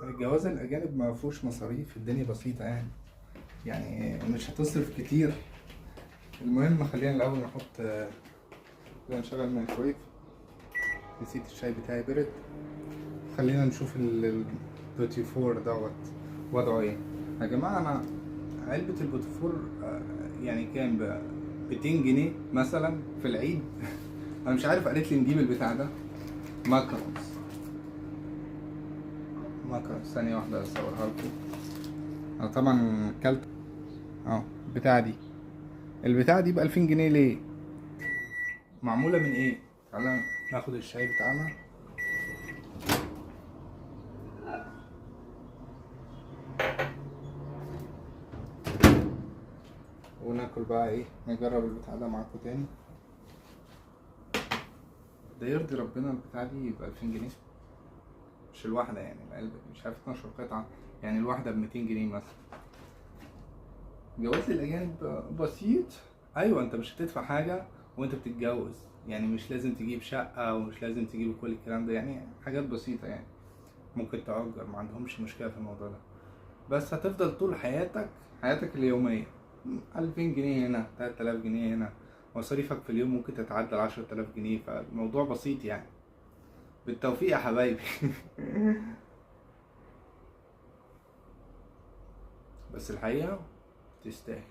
الجواز الاجانب ما فيهوش مصاريف، الدنيا بسيطة يعني، يعني مش هتصرف كتير. المهم خلينا الاول نحط، خلينا نشغل الميكرويف. نسيت الشاي بتاعي برد. خلينا نشوف البوتيفور دوت وضعه ايه يا جماعة. انا علبة البوتيفور يعني كام بقى؟ 200 جنيه مثلا في العيد. انا مش عارف، قالت لي نجيب البتاع ده macarons. macarons، ثانية واحدة اصورها لكم. انا طبعا كلت البتاعه دي. البتاعه دي ب 2000 جنيه ليه؟ معمولة من ايه؟ تعالى ناخد الشاي بتاعنا. وناكل بقى ايه، نجرب البتاع ده معاكم تاني. ده يرضي ربنا البتاع دي يبقى 2000 جنيه؟ مش الواحدة يعني، العلبة دي مش عارف 12 قطعة، يعني الواحدة بميتين جنيه مثلا. جواز الأجانب بسيط. أيوة، أنت مش هتدفع حاجة وأنت بتتجوز، يعني مش لازم تجيب شقة ومش لازم تجيب كل الكلام ده، يعني حاجات بسيطة يعني ممكن تأجر، ما عندهمش مشكلة في الموضوع ده. بس هتفضل طول حياتك اليومية 2000 جنيه هنا، 3000 جنيه هنا، مصاريفك في اليوم ممكن تتعدى 10000 جنيه، فالموضوع بسيط يعني. بالتوفيق يا حبايبي. بس الحقيقة تستاهل.